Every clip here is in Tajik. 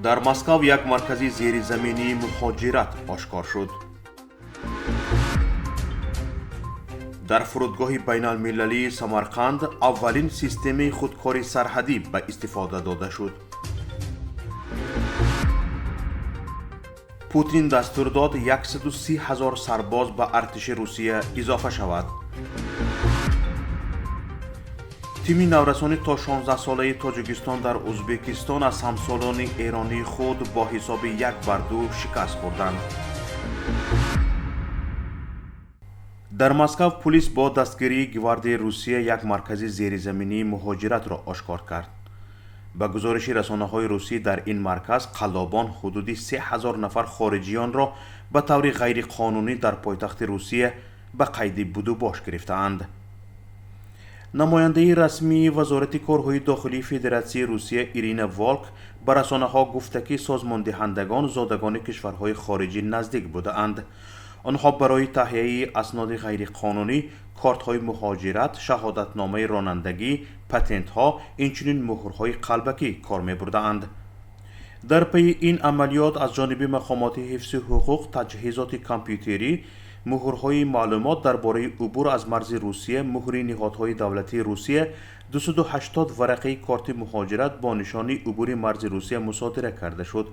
Дар Москав як маркази зеризаминии муҳоҷират ошкор шуд. Дар фурудгоҳи байналмилалии Самарқанд аввалин системаи худкори сарҳадӣ ба истифода дода шуд. Путин дастур дод, 130 ҳазор сарбоз ба артиши Русия изофа шавад. Тими наврасони то 16-солаи Тоҷикистон дар Ӯзбекистон аз ҳамсолони эронии худ бо ҳисоби 1-2 шикаст хӯрданд. Дар Москав пулис бо дастгирии гвардияи Русия як маркази зеризаминии муҳоҷиратро ошкор кард. Ба гузориши расонаҳои русӣ, дар ин марказ қаллобон ҳудуди 3000 нафар хориҷиёнро ба таври ғайриқонунӣ дар пойтахти Русия ба қайди будубош гирифтаанд. Намояндаи расмии Вазорати корҳои дохилии Федератсияи Русия Ирина Волк ба расонаҳо гуфта, ки созмондиҳандагон зодагони кишварҳои хориҷӣ наздик будаанд. Онҳо барои таҳияи асноди ғайриқонунӣ, кортҳои муҳоҷират, шаҳодатномаи ронандагӣ, патентҳо, инчунин муҳрҳои қалбакӣ кор мебурдаанд. Дар пайи ин амалиёт аз ҷониби мақомоти ҳифзи ҳуқуқ таҷҳизоти компютерӣ, муҳрҳои маълумот дар бораи убур аз марзи Русия, муҳри ниҳодҳои давлатии Русия, 280 варақаи корти муҳоҷират бо нишони убури марзи Русия мусодира карда шуд.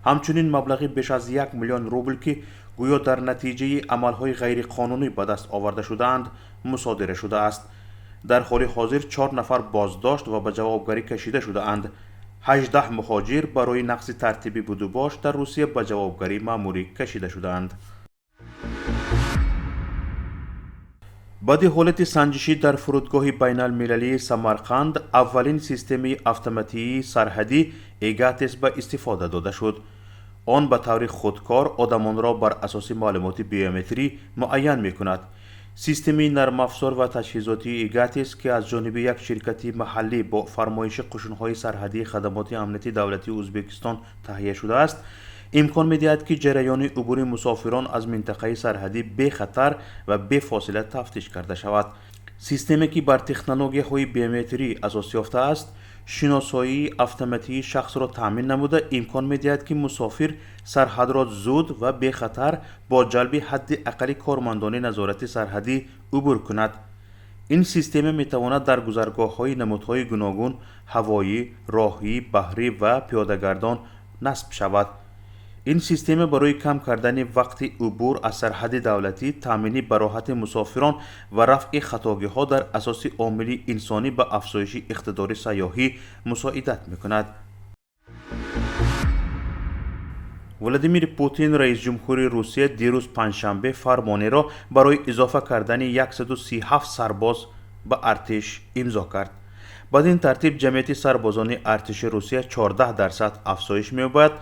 Ҳамчунин маблағи беш аз 1 миллион рубл, ки гӯё дар натиҷаи амалҳои ғайриқонунӣ ба даст оварда шудаанд, мусодира шудааст. Дар ҳоли ҳозир чор нафар боздошт ва ба ҷавобгарӣ кашида шудаанд. 18 муҳоҷир барои нақзи тартиби будубош дар Русия ба ҷавобгарии маъмурӣ кашида шудаанд. Баъди ҳолати санҷишӣ дар фурудгоҳи байналмилалии Самарқанд аввалин системаи автоматии сарҳадӣ «Эгатес» ба истифода дода шуд. Он ба таври худкор одамонро бар асоси маълумоти биометрӣ муайян мекунад. Системаи нармафзор ва таҷҳизоти «Эгатес», ки аз ҷониби як ширкати маҳаллӣ бо фармоиши қушунҳои сарҳадии Хадамоти амнияти давлатии Ӯзбекистон таҳия шудааст, имкон медиҳад, ки ҷараёни убури мусофирон аз минтақаи сарҳадӣ бехатар ва бефосила тафтиш карда шавад. Системе, ки бар технологияҳои биометрӣ асос ёфтааст, шиносоии автоматии шахсро таъмин намуда, имкон медиҳад, ки мусофир сарҳадро зуд ва бехатар бо ҷалби ҳадди аққали кормандони назорати сарҳадӣ убур кунад. Ин система метавонад дар гузаргоҳҳои намудҳои гуногун: ҳавоӣ, роҳӣ, баҳрӣ ва пиёдагардон насб шавад. Ин система барои кам кардани вақти убур аз сарҳади давлатӣ, таъмини бароҳати мусофирон ва рафъи хатогиҳо дар асоси омили инсонӣ ба афзоиши иқтидори сайёҳӣ мусоидат мекунад. Владимир Путин, раисҷумҳури Русия, дирӯз панҷшанбе фармонеро барои изофа кардани 137 сарбоз ба артиш имзо кард. Бад ин тартиб ҷамъияти сарбозони артиши Русия 14% афзоиш меёбад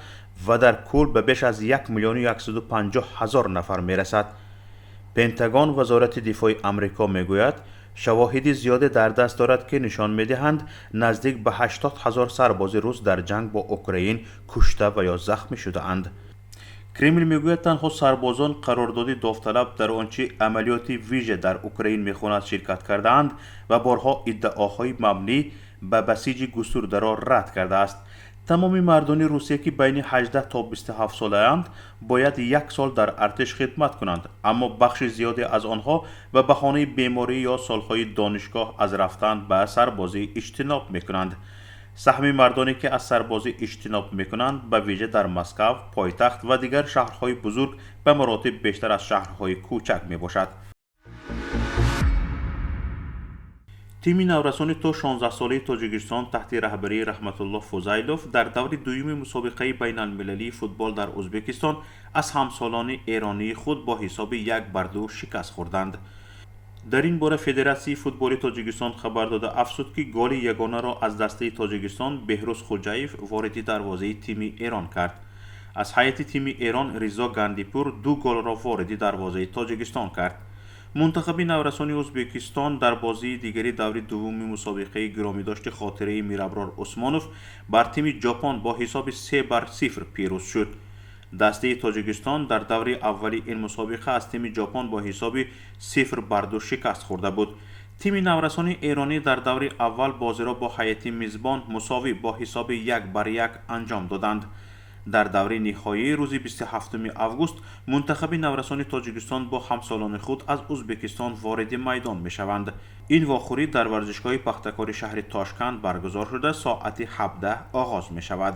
ва дар кул ба беш аз 1 миллиону 150 ҳазор нафар мерасад. Пентагон, Вазорати дифои Амрико, мегӯяд, шавоҳиди зиёде дар даст дорад, ки нишон медиҳанд, наздик ба 80 ҳазор сарбози рус дар ҷанг бо Украин кушта ва ё захмӣ шудаанд. Кремл мегӯяд, танҳо сарбозон қарордоди довталаб дар он чи амалиёти вижа дар Украин мехонад ширкат кардаанд ва борҳо иддаоҳои мабнӣ ба басиҷи густурдаро рад кардааст. Тамоми мардони Русия, ки байни 18 то 27 солаанд, бояд як сол дар артиш хидмат кунанд, аммо бахши зиёде аз онҳо ба баҳонаи беморӣ ё солҳои донишгоҳ аз рафтан ба сарбозӣ иҷтиноб мекунанд. Саҳми мардоне, ки аз сарбозӣ иҷтиноб мекунанд, ба вижа дар Москав, пойтахт, ва дигар шаҳрҳои бузург ба маротиб бештар аз шаҳрҳои кӯчак мебошад. Тими наврасони то 16-солаи Тоҷикистон таҳти раҳбарии Раҳматулло Фузайлов дар даври дуюми мусобиқаи байналмилалии футбол дар Ӯзбекистон аз ҳамсолони эронии худ бо ҳисоби 1-2 шикаст хӯрданд. Дар ин бора Федератсияи футболи Тоҷикистон хабар дода, афзуд, ки голи ягонаро аз дастаи Тоҷикистон Беҳрӯз Хуҷаев вориди дарвозаи тими Эрон кард. Аз ҳайати тими Эрон Ризо Гандипур ду голро вориди дарвозаи Тоҷикистон кард. Мунтахаби наврасони Ӯзбекистон дар бозии дигари даври дуввуми мусобиқаи гиромидошти хотираи Мираброр Усмонов бар тими Ҷопон бо ҳисоби 3-0 пирӯз шуд. Дастаи Тоҷикистон дар даври аввали ин мусобиқа аз тими Ҷопон бо ҳисоби 0-2 шикаст хӯрда буд. Тими наврасони эронӣ дар даври аввал бозиро бо ҳайати мизбон мусовӣ бо ҳисоби 1-1 анҷом доданд. Дар даври ниҳоии рӯзи 27 август мунтахаби наврасони Тоҷикистон бо ҳамсолони худ аз Ӯзбекистон вориди майдон мешаванд. Ин вохӯрӣ дар варзишгоҳи Пахтакори шаҳри Тошканд баргузор шуда, соати 17 оғоз мешавад.